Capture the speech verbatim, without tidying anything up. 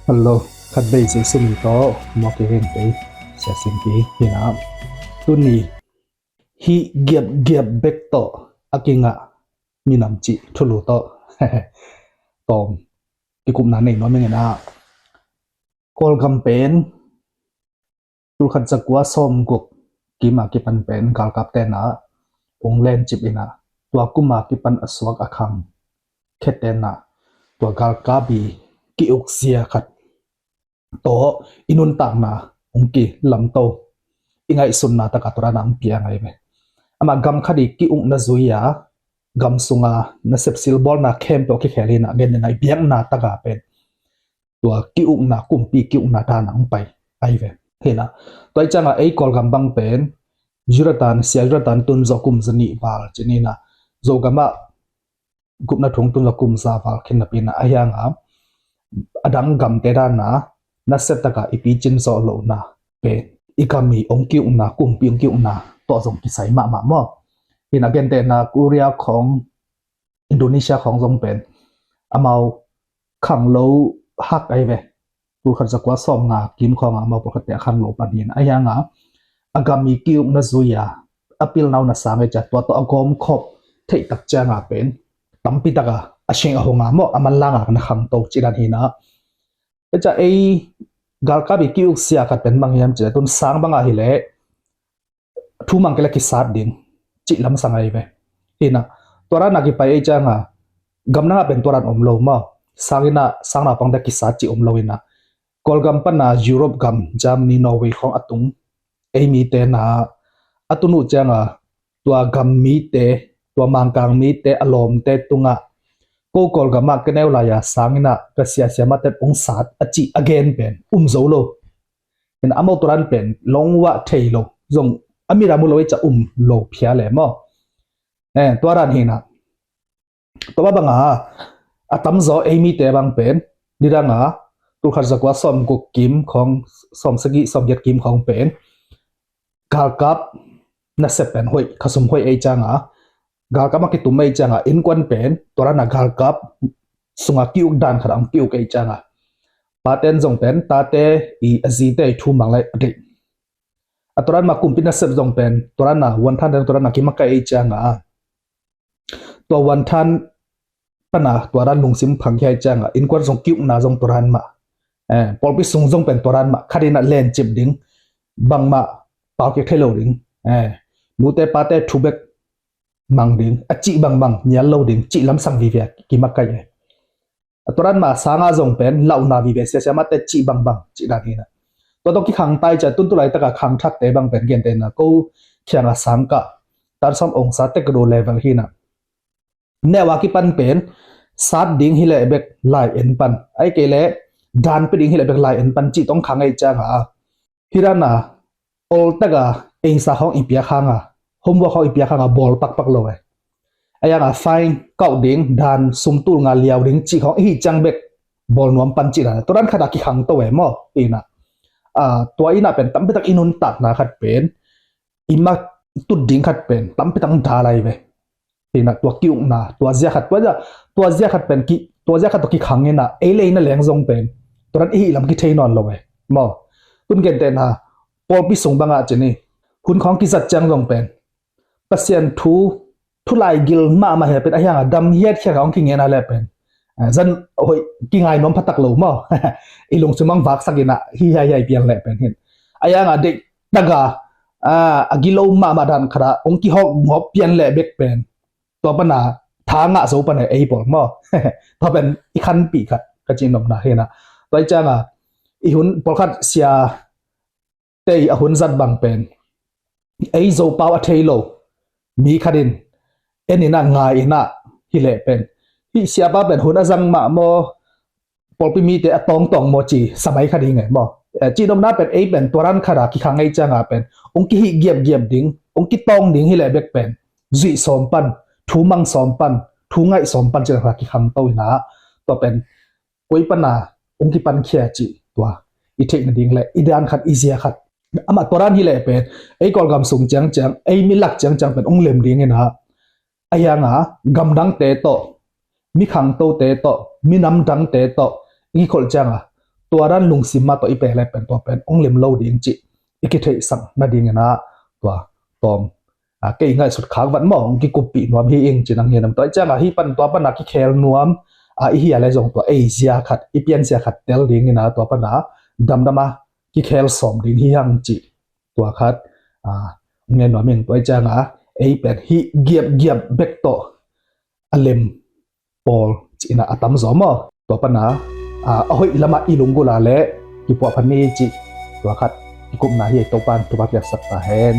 Hello, khat vei Jesu min tawh mawk i ring kei, Sia Sing Pi hi na. Tuni hih giapgiap bek tawh a kingah minam cih thulu tawh tawm kikupna nei nuam ing. Kawlgam pen tulkhat zakua sawmguk kim a kipan pen galkap tenah ong lencip inah, tua kum a kipan a suak a khang khe tenah tua galkap i ki-uksia khat tawh i nuntakna ong kilamto, i ngaihsutna takah tua dana ong piang ahi ve. Amah gam khat i ki-ukna zui-a gam sunga nasep silbawlna khempeuh kikhel inah gen inah i biakna takah pen tua ki-ukna, kumpi ki-ukna dana ong pai ahi ve. Hi na, tua i ciangah ei Kawlgam bang pen Jonathan, Sia Jonathan tun zawh kum za nih val cih inah, Zogam ah gupna thung tun zawh kum za val khin napi inah, a hiangah a dang gamte dana nasep takah i picin zawh lohna pen i gam i ong ki-ukna, kumpi ong ki-ukna tawh zong kisai mahmah maw. Hi na, gentehna Korea khawng, Indonesia khawng zong pen amau khanglo hak ahi ve. Tulkhat zakua sawmnga kim khawngah amau pawlkhatte a khanglo pan hi na, a hiangah a gam i ki-ukna zui-a a pilna uh na sang ei cia, tua tawh a gawmkhop theih tak ciangah pen tampi takah a sing a honga maw, a manlanga na khangto cih dan hi na. Tua ciah ei galkap i ki-uksia khat pen bang hiam cih leh, tun sang bangah hileh thu mang kei leh kisat ding cih lamsang ahi ve. Hi na, tua dana kipai ei ciangah gamdangah pen tua dan om lo maw. Sang inah, sang naupangte kisat cih om lo inah, Kawlgam pana Europe gam, Germany, Norway khawng a tung ei mite na a tun uh ciangah tua gam mite, tua Mangkang mite a lawmte tungah ko Kawlgam ah ka neu lai-a sang inah ka sia siamahte ong sat a cih a gen pen um zo lo. Hi na, amau tua dan pen long wah thei lo, zong a midam uh lo ei cia um lo phia le maw. Eh, tua dan hi na, tua banga a tamzaw ei mite bang pen nidanga tulkhat zakua sawmguk kim khawng, sawmsagih, sawmgiat kim khawng pen galkap nasep pen hoih, khasum hoih ei ciangah, galkap a kitum ei ciangah innkuan pen tua dana galkap sunga ki-uk dan khatah ong ki-uk ei ciangah, paten zong pen tate i, a zite i thu mang lai a deih. A tua dan mah kumpi nasep zong pen tua dana wanthan dan tua dana kimakaih ei ciangah, tua wanthan pana tua dan lungsim phang khia ei ciangah innkuan zong ki-ukna zong tua dan mah. Eh, pawlpi sung zong pen tua dan mah, khat inah lencip ding, bangmah paukik thei lo ding, eh, nute pate thu bek mang ding, a cih bangbang nial lo ding cih lamsang vive kimakaih ei. A tua dan mah sanga zong pen lauhna vive, sia siamahte cih bangbang cih dan hi na. Tua tawh kikhang tai cia, tun tu laitakah khangthakte bang pen gentehna ko khiangah sangkah tan sawm ongsa tekdo level hi na. Neu a kipan pen sat ding hileh bek lai en pan, ahih kei leh dan pia ding hileh bek lai en pan cih tawh ong khang ei ciangah, hi dana oltaka engsa khawng i piak hanga, homework khawng i piak hanga bawl pakpak lo e. A hiangah fine kauh ding, dan sum tul nga liau ding cih khawng i hih ciang bek bawl nuam pan cih dan, tua dan khatah kikhangto e maw. Hi na, ah, tua inah pen tampitak i nuntakna khat pen, i mak tut ding khat pen tampitak dal ahi ve. Hi na, tua ki-ukna, tua zia khat, tua zia, tua zia khat pen ki, tua zia khat tawh kikhang inah ei leina leng zong pen tua dan i hih lam kithei nawn lo e maw. Tun gentehna pawlpi sung bangah cih ni, hun khawng kizat ciang zong pen Pasian thu, thu laigil mahmah hi a pen, a hiangah dam hiatkhiat khawng kingen a leh pen, ah, zan hoih kingai nuam phatak lo maw. I lungsim mang vaksak inah hi hiaihiai pian leh pen hin, a hiangah deih taka, ah, a gilo mahmah dan khatah ong kihawk ngawp pian leh bek pen tua pana tha ngah zo pana ei pawl maw. Tua pen i khanpih khat ka cih nopna hi na. Tua i ciangah i hun pawlkhat siate i a hun zat bang pen ei Zopau a thei lo mi khat in en inah ngai inah hileh pen, hih siapa pen hun a zang mah maw, pawlpi mite a tawngtawng maw ci sa mai kha ding e maw. Eh, cih nopna pen ei pen tua dan khatah kikhang ei ciangah pen ong kihih giapgiap ding, ong kitawng ding hileh bek pen zuih sawm pan, thu mang sawm pan, thu ngaih sawm pan cih dan khatah kikhangto inah, tua pen koi pana ong kipankhia cih tua i theih nading le i dan khat, i zia khat. Amah tua dan hileh pen ei Kawlgam sung ciangciang, ei milak ciangciang pen ong lem ding inah, a hiangah gamdangte tawh, mi khangtote tawh, minam dangte tawh i kikholh ciangah tua dan lungsim mah tawh i pia le pen tua pen ong lem lo ding cih i kitheihsak nadingin ah tua tawm, a, kei ngaihsut khak vat maw, ong kikuppih nuam hi ing ci-in ah hong gen nuam. Tua ciangah hih pan tua pana kikhel nuam, a, i hia le zong tua ei zia khat, i pianzia khat tel dingin ah tua pana damdam a kikhel sawm ding hi hang cih tua khat, a, hong gen nuam ing. Tua ciangah ei pen hih giapgiap bek tawh a lem pawl ci-in ah a tamzaw maw, tua pana, a, a hoih lamah i lunggulh a le kipuahpha ni cih tua khat kikupna hi. Ei Topan thupha piaksak ta hen.